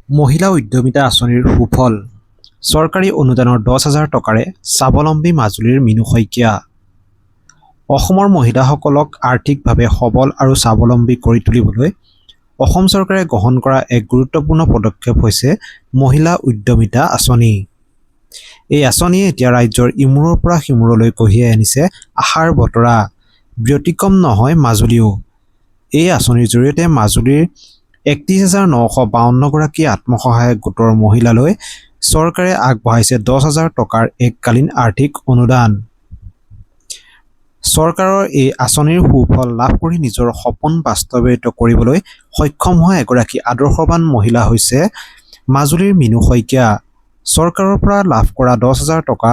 মহিলা উদ্যমিতা আঁচনিৰ সুফল। চৰকাৰী অনুদানৰ 10,000 টকাৰে স্বাৱলম্বী মাজুলীৰ মিনু শইকীয়া। অসমৰ মহিলাসকলক আৰ্থিকভাৱে সবল আৰু স্বাৱলম্বী কৰি তুলিবলৈ অসম চৰকাৰে গ্ৰহণ কৰা এক গুৰুত্বপূৰ্ণ পদক্ষেপ হৈছে মহিলা উদ্যমিতা আঁচনি। এই আঁচনিয়ে এতিয়া ৰাজ্যৰ ইমূৰৰ পৰা সিমূৰলৈ কঢ়িয়াই আনিছে আশাৰ বতৰা। ব্যতিক্ৰম নহয় মাজুলীও। এই আঁচনিৰ জৰিয়তে মাজুলীৰ 31,952 গৰাকী আত্মসহায়ক গোটৰ মহিলালৈ চৰকাৰে আগবঢ়াইছে 10,000 টকাৰ এককালীন আৰ্থিক অনুদান। চৰকাৰৰ এই আঁচনিৰ সুফল লাভ কৰি নিজৰ সপোন বাস্তৱায়িত কৰিবলৈ সক্ষম হোৱা এগৰাকী আদৰ্শৱান মহিলা হৈছে মাজুলীৰ মিনু শইকীয়া। চৰকাৰৰ পৰা লাভ কৰা 10,000 টকা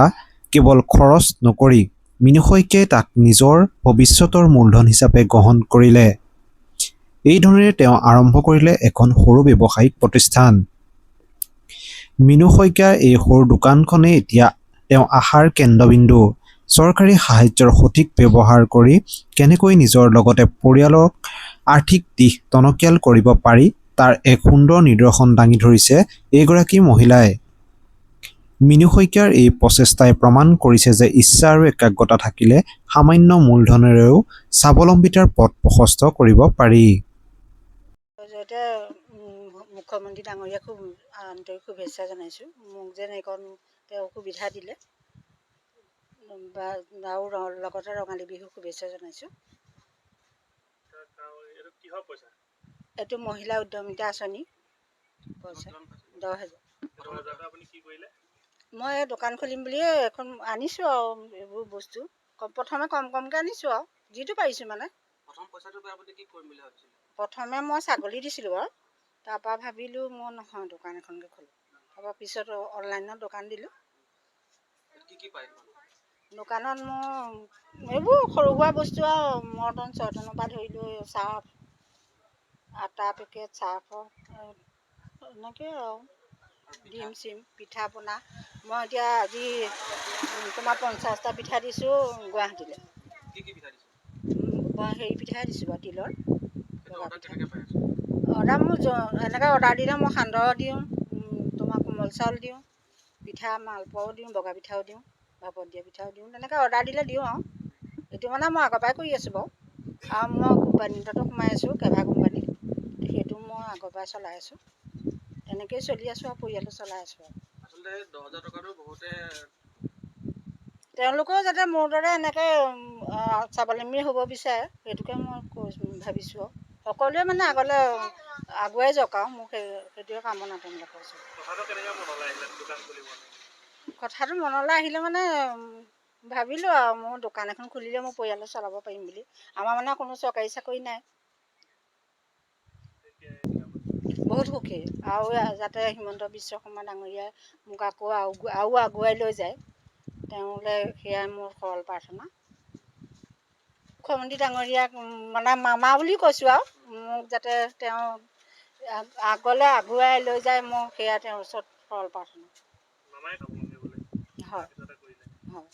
কেৱল খৰচ নকৰি মিনু শইকীয়াই তাক নিজৰ ভৱিষ্যতৰ মূলধন হিচাপে গ্ৰহণ কৰিলে। এই ধনেৰে তেওঁ আৰম্ভ কৰিলে এখন সৰু ব্যৱসায়িক প্ৰতিষ্ঠান। মিনু শইকীয়াৰ এই সৰু দোকানখনেই এতিয়া তেওঁ আশাৰ কেন্দ্ৰবিন্দু। চৰকাৰী সাহায্যৰ সঠিক ব্যৱহাৰ কৰি কেনেকৈ নিজৰ লগতে পৰিয়ালক আৰ্থিক দিশ টনকিয়াল কৰিব পাৰি, তাৰ এক সুন্দৰ নিদৰ্শন দাঙি ধৰিছে এইগৰাকী মহিলাই। মিনু শইকীয়াৰ এই প্ৰচেষ্টাই প্ৰমাণ কৰিছে যে ইচ্ছা আৰু একাগ্ৰতা থাকিলে সামান্য মূলধনেৰেও স্বাৱলম্বিতাৰ পথ প্ৰশস্ত কৰিব পাৰি। জৰিয়তে মুখ্যমন্ত্ৰী ডাঙৰীয়াক খুব আন্তৰিক শুভেচ্ছা জনাইছোঁ। মোক যেন এইকণ তেওঁ সুবিধা দিলে বা আৰু লগতে ৰঙালী বিহুৰ শুভেচ্ছা জনাইছোঁ। এইটো কিহৰ পইচা? এইটো মহিলা উদ্যমিতা আঁচনি পইচা। কিমান পাইছে? 10,000। 10,000টো আপুনি কি কৰিলে? মই এই দোকান খুলিম বুলিয়ে এখন আনিছোঁ আৰু এইবোৰ বস্তু প্ৰথমে কম কমকৈ আনিছোঁ আৰু যিটো পাৰিছোঁ মানে। প্ৰথম পইচাটো পাই আপুনি কি কৰিম বুলি ভাবিছিলে? প্ৰথমে মই ছাগলী দিছিলোঁ বাৰু। তাৰপৰা ভাবিলোঁ মই নহয়, দোকান এখনকে খোলোঁ। তাৰপৰা পিছত অনলাইনত দোকান দিলোঁ। কি কি পায়? দোকানত মোৰ এইবোৰ সৰু সুৰা বস্তু আৰু মৰ্টন চৰ্টনৰ পৰা ধৰি লৈ চাৰ্ফ, আটা পেকেট, চাৰ্ফৰ এনেকৈ আৰু ডিম চিম, পিঠা পনা। মই এতিয়া আজি তোমাৰ 50টা পিঠা দিছোঁ গুৱাহাটীলৈ। কি কি পিঠা দিছে? মই হেৰি পিঠাই দিছোঁ বাৰু, তিলৰ সেইটো বগা অৰ্ডাৰ পিঠা। কেনেকৈ পাই আছে? অৰ্ডাৰ মোৰ এনেকৈ অৰ্ডাৰ দিলে মই সান্দহ দিওঁ, তোমাৰ কোমল চাউল দিওঁ, পিঠা মালপোৱাও দিওঁ, বগা পিঠাও দিওঁ, ভাপত দিয়া পিঠাও দিওঁ। তেনেকৈ অৰ্ডাৰ দিলে দিওঁ আৰু। এইটো মানে মই আগৰ পৰাই কৰি আছোঁ বাৰু। আৰু মই কোম্পানী এটাতো সোমাই আছোঁ, কেভা কোম্পানীত। সেইটো মই আগৰ পৰাই চলাই আছোঁ। তেনেকৈয়ে চলি আছোঁ আৰু পৰিয়ালটো চলাই আছোঁ আৰু। আচলতে 10,000 টকাটো বহুতে তেওঁলোকেও যাতে মোৰ দৰে এনেকৈ স্বাৱলম্বী হ'ব বিচাৰে, সেইটোকে মই কৈছোঁ, ভাবিছোঁ। আৰু সকলোৱে মানে আগলৈ আগুৱাই যাওক আৰু মোক সেইটোৱে কামনা তেওঁলোকৰ ওচৰত। কথাটো কেনেকৈ মনলৈ আহিলে দোকান খুলিবলৈ? কথাটো মনলৈ আহিলে মানে ভাবিলোঁ আৰু মোৰ দোকান এখন খুলিলে মোৰ পৰিয়ালটো চলাব পাৰিম বুলি। আমাৰ মানে কোনো চৰকাৰী চাকৰি নাই। বহুত সুখী আৰু যাতে হিমন্ত বিশ্ব শৰ্মা ডাঙৰীয়াই মোক আকৌ আৰু আৰু আগুৱাই লৈ যায়, তেওঁলৈ সেয়াই মোৰ সৰল প্ৰাৰ্থনা। মুখ্যমন্ত্ৰী ডাঙৰীয়াক মানে মামা বুলি কৈছোঁ আৰু মোক যাতে তেওঁ আগলৈ আগুৱাই লৈ যায়, মোৰ সেয়া তেওঁৰ ওচৰত সৰল প্ৰাৰ্থনা। মামাই স্বাৱলম্বী হ'বলৈ হয়। তাৰপিছতে কৰিলে। হয়।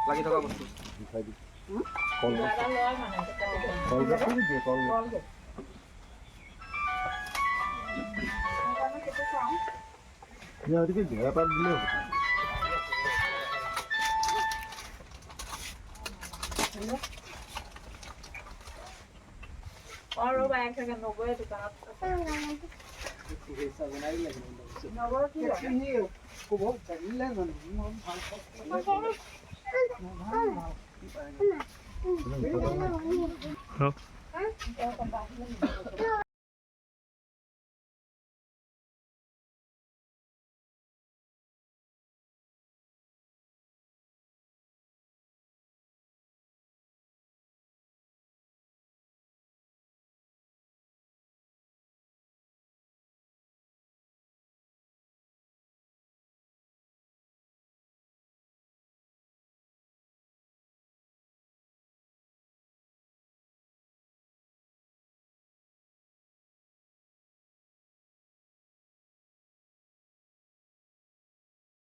লাগি থকা বস্তু। ৰ'বা এক ছেকেণ্ড, নবৌয়ে দোকানত আছে। নবৌ কি লাগে?